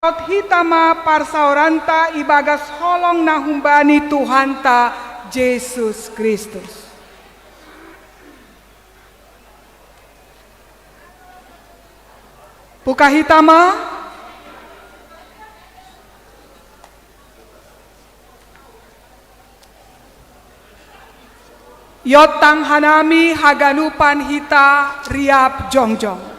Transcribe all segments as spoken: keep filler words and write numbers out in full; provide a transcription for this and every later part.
Hita ma parsaoranta ibagas holong na humbani Tuhanta Jesus Kristus. Buka hita ma. Iontang hanami haganupan hita riap jongjong.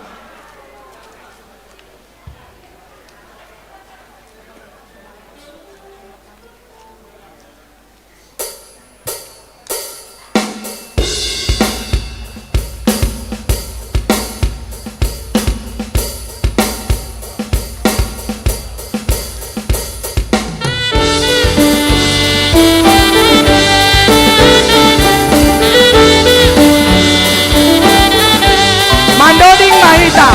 Mandoding ma hita.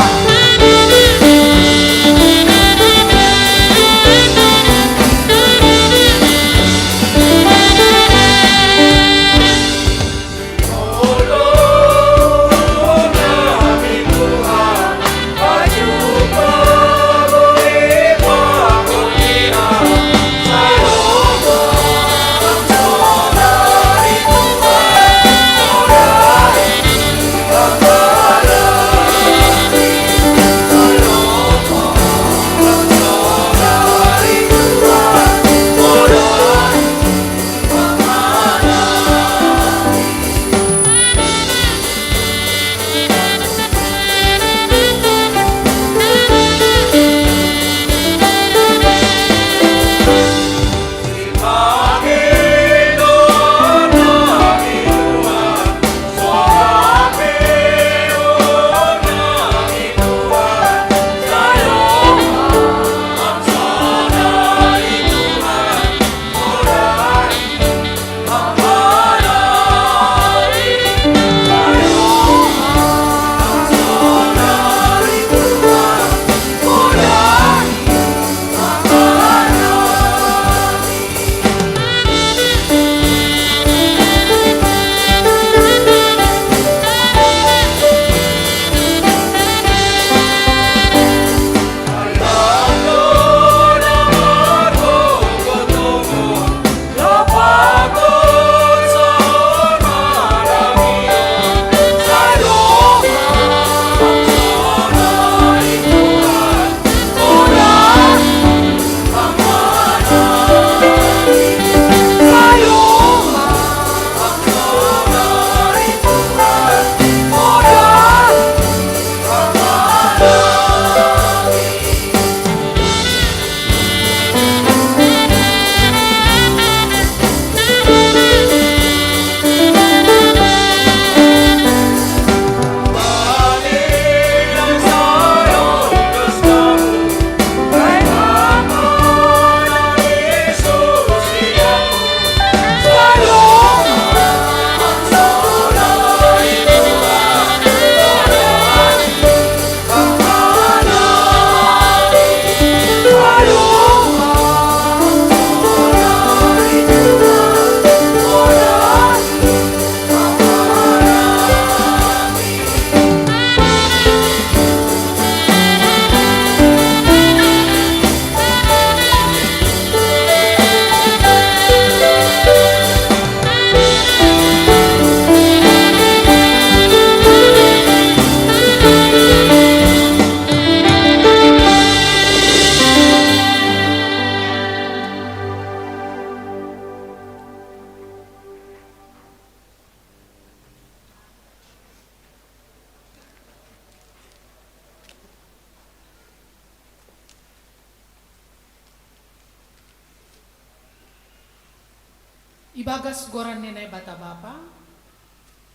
Ibagas goran ni Naibata Bapa,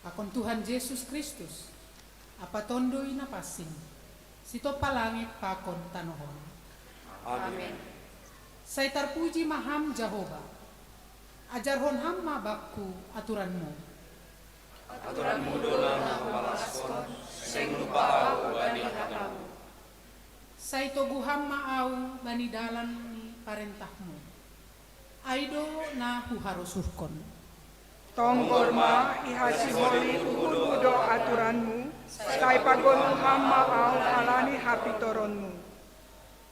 pakon Tuhan Jesus Kristus, Apa Tondoi na pansing, sitompa langit pakon tanoh on. Amin. Sai tarpuji ma Ham Jahowa, ajarhon Ham ma bakku aturanMu. AturanMu do na hupalaskon, seng lupa ahu bani hataMu. Sai togu Ham ma ahu bani dalan ni parentahMu. Ai do na huharosuhkon. Tonggor ma, ihasiholi uhurhu do aturanMu, sai pagolu Ham ma ahu halani hapitoronMu.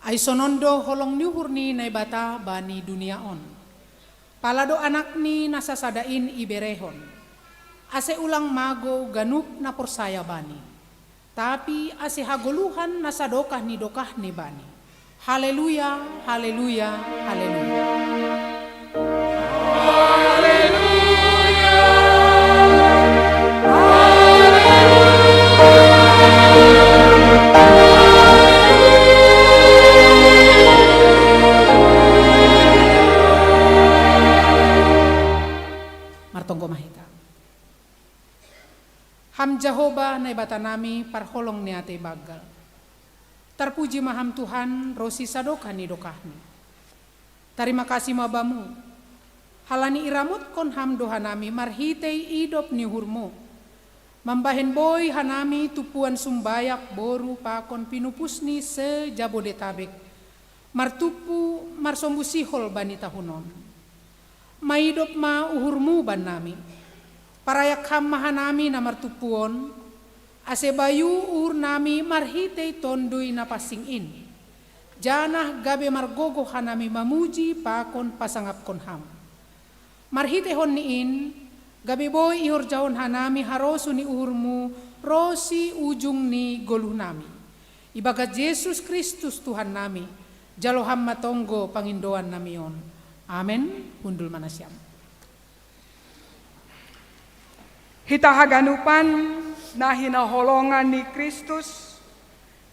Ai sonon do holong ni uhur ni Naibata bani dunia on. Pala do Anakni na sasada in iberehon, ase ulang magou ganup na porsaya Bani, tapi ase hagoluhan na sadokah ni dokahni Bani. Haleluya, haleluya, haleluya. Martonggo ma hita. Ham Jahowa Naibatanami, parholong ni atei banggal. Tarpuji ma Ham Tuhan, ronsi sadokah ni dokahmi. Tarima kasih ma Bamu, halani iramotkon Ham do hanami marhitei idop ni uhurMu, mambahen boi hanami tumpuan sumbayak boru pakon pinupusni se-Jabodetabek, martumpu marsombu sihol bani tahun on. Maidop ma uhurMu bannami. Parayak Ham ma hanami na martumpu on, ase bayu uhurnami marhitei Tonduy Napansing in, janah gabe margogoh hanami mamuji pakon pasangapkon Ham. Marhiteihonni in, gabe boi ihorjahon hanami harosuh ni uhurMu ronsi ujung ni goluhnami. Ibagas Jesus Kristus Tuhannami, jalo Ham ma tonggo pangindoannami on. Amen. Hundul ma nasiam. Hita haganupan na hinaholongan ni Kristus,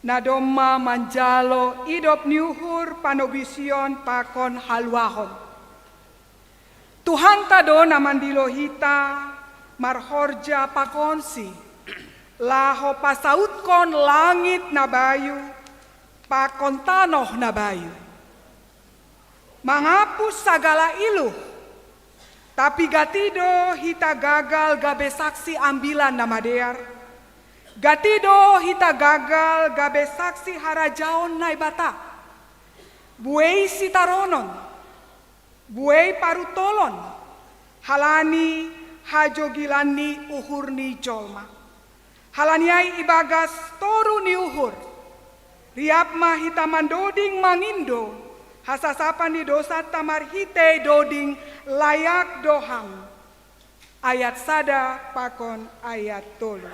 na domma manjalo idop ni uhur panobision pakon haluahon. Tuhanta do na mandilo hita marhorja pakonSi, laho pasautkon langit na bayu pakon tanoh na bayu. Mangapus sagala iluh, tapi gati do hita gagal gabe saksi Ambilan Namadear, gati do hita gagal gabe saksi harajaon Naibata. Buei sitaronon, buei parutolon, halani hajogilan ni uhur ni jolma. Halani ai ibagas toru ni uhur, riap ma hita mandoding mangindo hasasapan ni dosanta marhitei doding Layak do Ham, ayat sada pakon ayat tolu.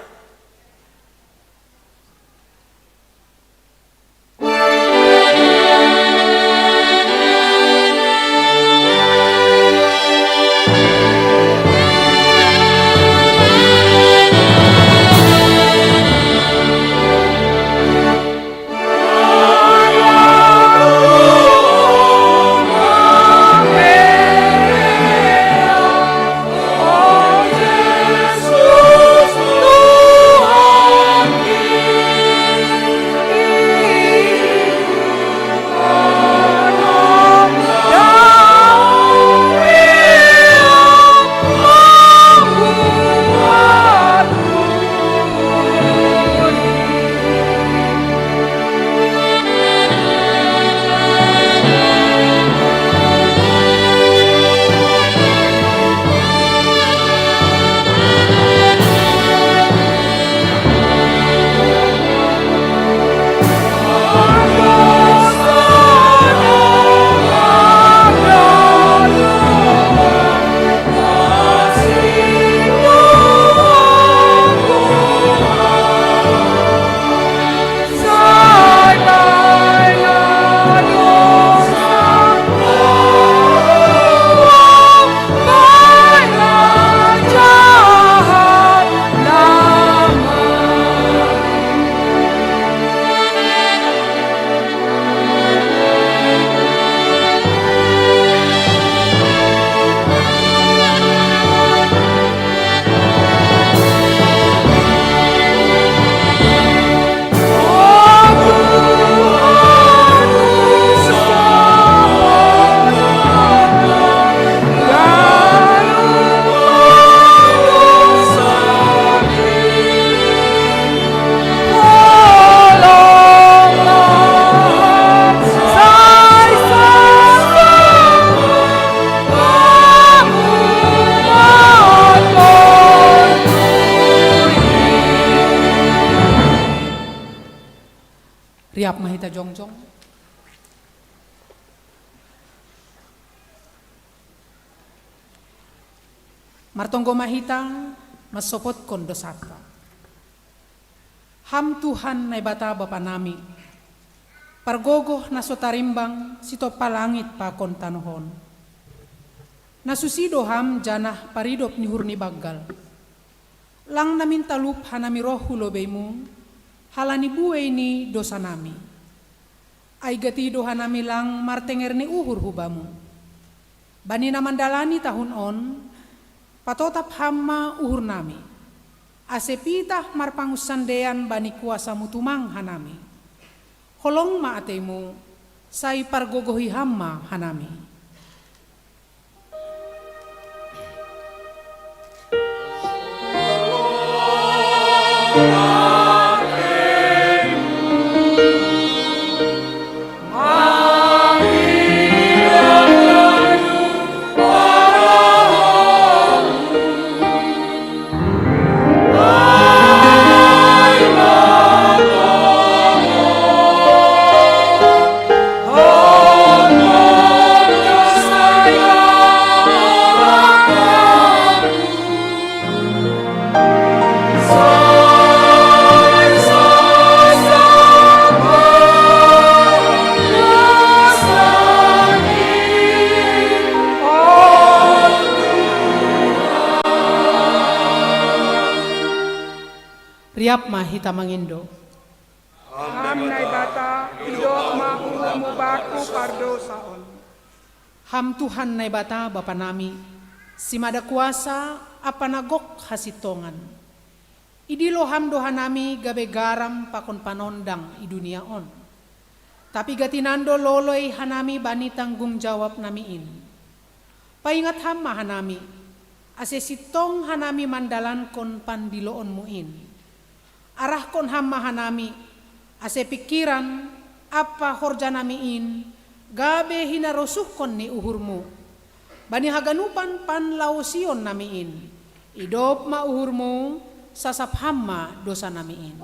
Riap ma hita jongjong. Martonggo ma hita, mansopotkon dosanta. Ham Tuhan Naibata Bapa nami, pargogoh na so tarimbang sitompa langit pakon tanoh on. Na susi do Ham janah paridop ni uhur ni banggal. Lang namin talup hanami roh hu lobei-Mu, halani buei ni dosa nami. Ai gati do hanami lang martenger ni uhur hu Bamu. Bani na mandalani tahun on, patotap Ham ma uhur nami, ase pitah marpangunsandean bani kuasa-Mu tumang hanami. Holong ma atei-Mu, sai pargogohi Ham ma hanami. Riap ma hita mangindo. Ham Naibata, idop ma uhur-Mu baku pardousa on. Ham Tuhan Naibata Bapa nami, simada kuasa ampa na gok hasintongan. Idilo Ham do hanami gabe garam pakon panondang i dunia on. Tapi gati nan do loloi hanami bani tanggung jawab nami in. Paingat Ham ma hanami, ase sintong hanami mandalankon pandiloon-Mu in. Arahkon Ham ma hanami, ase pingkiran ampa horja nami in gabe hinarosuhkon ni uhur-Mu. Bani haganupan panlaosion nami in, idop ma uhur-Mu, sasap Ham ma dosa nami in.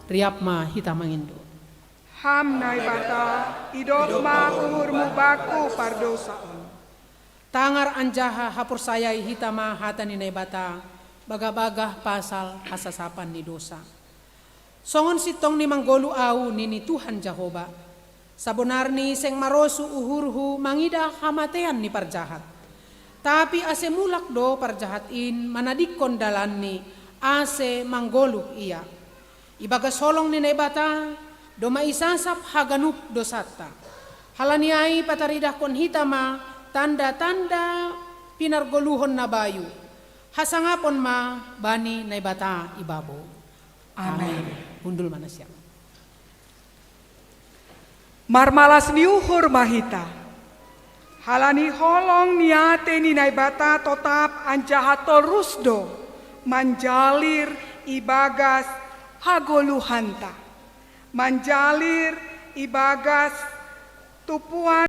Riap ma hita mangindo. Ham Naibata, idop ma uhur-Mu baku pardousa on. Tangar anjaha haporsayai hita ma hata ni Naibata, bagah-bagah pasal hasasapan ni dosa. Songon sintong ni manggoluh ahu, nini Tuhan Jahowa, sabonarni seng marosuh uhurhu mangidah hamatean ni parjahat. Tapi ase mulak do parjahat in manadingkon dalanni, ase manggoluh ia. Ibagas holong ni Naibata domma isasap haganup dosanta. Halani ai pataridahkon hita ma tanda-tanda pinargoluhon na bayu. Hasangapon ma bani Naibata ibabo. Amen. Hundul ma nasiam. Marmalas ni uhur ma hita. Halani holong ni atei ni Naibata totap anjaha torus do manjalir ibagas hagoluhanta. Manjalir ibagas tumpuan